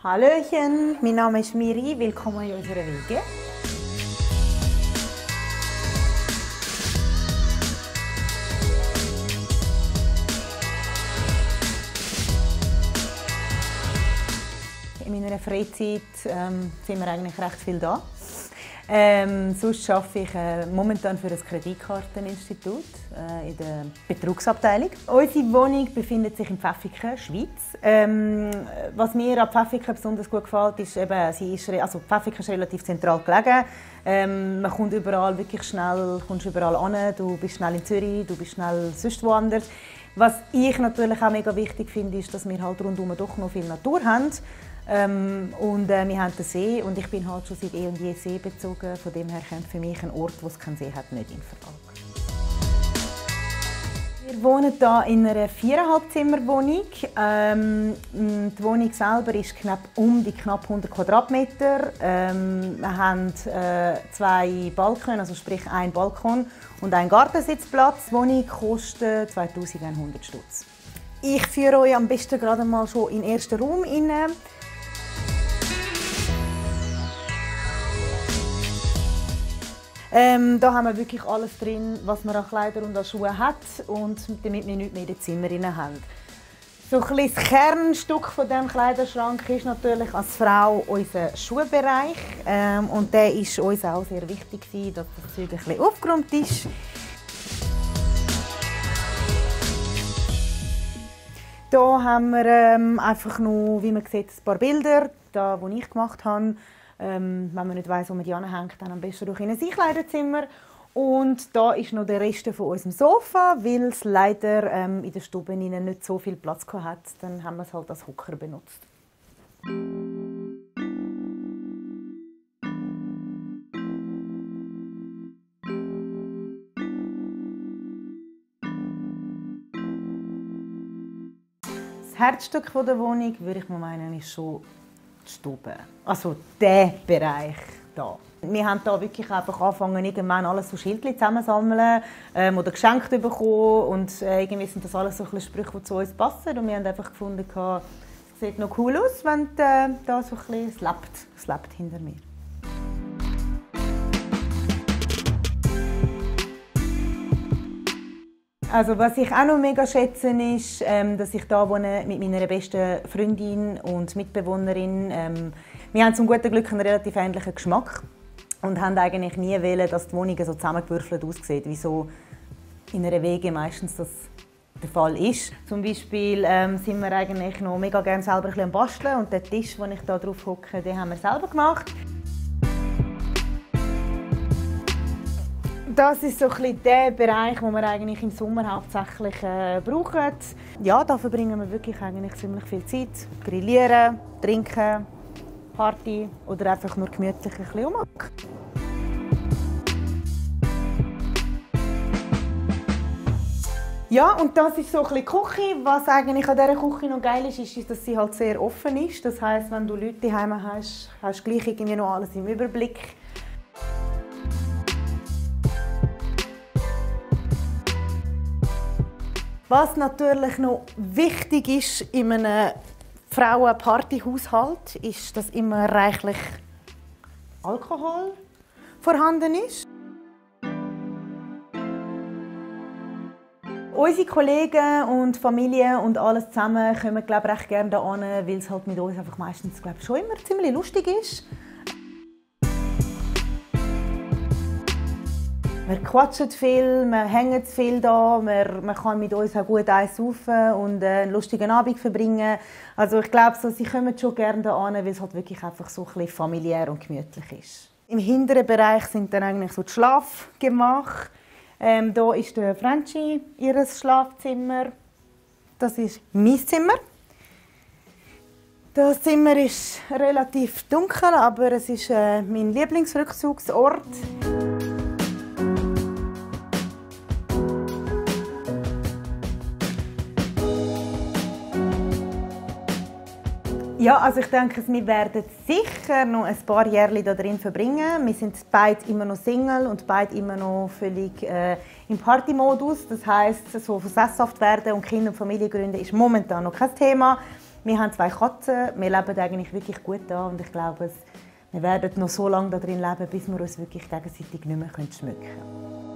Hallöchen, mein Name ist Miri, willkommen in unserer Wege. In meiner Freizeit sind wir eigentlich recht viel da. Sonst arbeite ich momentan für das Kreditkarteninstitut in der Betrugsabteilung. Unsere Wohnung befindet sich in Pfäffiken, Schweiz. Was mir an Pfäffiken besonders gut gefällt, ist eben, Pfäffiken ist relativ zentral gelegen. Man kommt überall wirklich schnell, kommst überall an. Du bist schnell in Zürich, du bist schnell sonst woanders. Was ich natürlich auch mega wichtig finde, ist, dass wir halt rundum doch noch viel Natur haben. Wir haben den See und ich bin halt schon seit eh und je See bezogen. Von dem her kommt für mich ein Ort, wo es keinen See hat, nicht in Frage. Wir wohnen hier in einer 4,5-Zimmer-Wohnung. Die Wohnung selber ist knapp 100 Quadratmeter. Wir haben 2 Balkone, also sprich ein Balkon und einen Gartensitzplatz. Die Wohnung kostet 2100 Stutz. Ich führe euch am besten gerade mal schon in den ersten Raum rein. Da haben wir wirklich alles drin, was man an Kleidern und an Schuhen hat und damit wir nichts mehr in den Zimmern haben. So ein bisschen das Kernstück von diesem Kleiderschrank ist natürlich als Frau unser Schuhbereich. Und der ist uns auch sehr wichtig, dass das Zeug ein bisschen aufgeräumt ist. Hier haben wir einfach noch, wie man sieht, ein paar Bilder, die ich gemacht habe. Wenn man nicht weiss, wo man die anhängt, dann am besten durch in ein Einkleidezimmer. Und da ist noch der Rest von unserem Sofa, weil es leider in der Stube nicht so viel Platz hatte. Dann haben wir es halt als Hocker benutzt. Das Herzstück der Wohnung, würde ich mal meinen, ist schon die Stube. Also der Bereich hier. Wir haben hier wirklich einfach angefangen, irgendwann alles so Schildchen zusammensammeln oder geschenkt bekommen. Und irgendwie sind das alles so Sprüche, die zu uns passen. Und wir haben einfach gefunden, es sieht noch cool aus, wenn da so ein bisschen es lebt hinter mir. Also, was ich auch noch mega schätze, ist, dass ich hier wohne mit meiner besten Freundin und Mitbewohnerin. Wir haben zum guten Glück einen relativ ähnlichen Geschmack und haben eigentlich nie wollen, dass die Wohnung so zusammengewürfelt aussieht, wie so in einer WG meistens das der Fall ist. Zum Beispiel sind wir eigentlich noch mega gerne selber ein bisschen am Basteln und den Tisch, den ich hier drauf hocke, den haben wir selber gemacht. Das ist so ein bisschen der Bereich, den wir eigentlich im Sommer hauptsächlich brauchen. Ja, da verbringen wir wirklich eigentlich ziemlich viel Zeit. Grillieren, trinken, Party oder einfach nur gemütlich ein bisschen umhacken. Ja, und das ist so ein bisschen die Küche. Was eigentlich an dieser Küche noch geil ist, ist, dass sie halt sehr offen ist. Das heisst, wenn du Leute daheim hast, hast du gleich irgendwie noch alles im Überblick. Was natürlich noch wichtig ist in einem Frauen-Partyhaushalt, ist, dass immer reichlich Alkohol vorhanden ist. Unsere Kollegen und Familie und alles zusammen kommen, glaube ich, recht gerne hierher, weil es halt mit uns einfach meistens, glaube ich, schon immer ziemlich lustig ist. Wir quatschen viel, wir hängen viel da, man kann mit uns auch gut eins saufen und einen lustigen Abend verbringen. Also ich glaube, so, sie kommen schon gerne hierher, weil es halt wirklich einfach so ein bisschen familiär und gemütlich ist. Im hinteren Bereich sind dann eigentlich so die Schlafgemache. Hier ist der Franchi, ihr Schlafzimmer. Das ist mein Zimmer. Das Zimmer ist relativ dunkel, aber es ist mein Lieblingsrückzugsort. Ja, also ich denke, wir werden sicher noch ein paar Jahre da drin verbringen. Wir sind beide immer noch Single und beide immer noch völlig im Partymodus. Das heisst, so sesshaft werden und Kinder und Familie gründen ist momentan noch kein Thema. Wir haben 2 Katzen, wir leben eigentlich wirklich gut da und ich glaube, wir werden noch so lange da drin leben, bis wir uns wirklich gegenseitig nicht mehr schmücken können.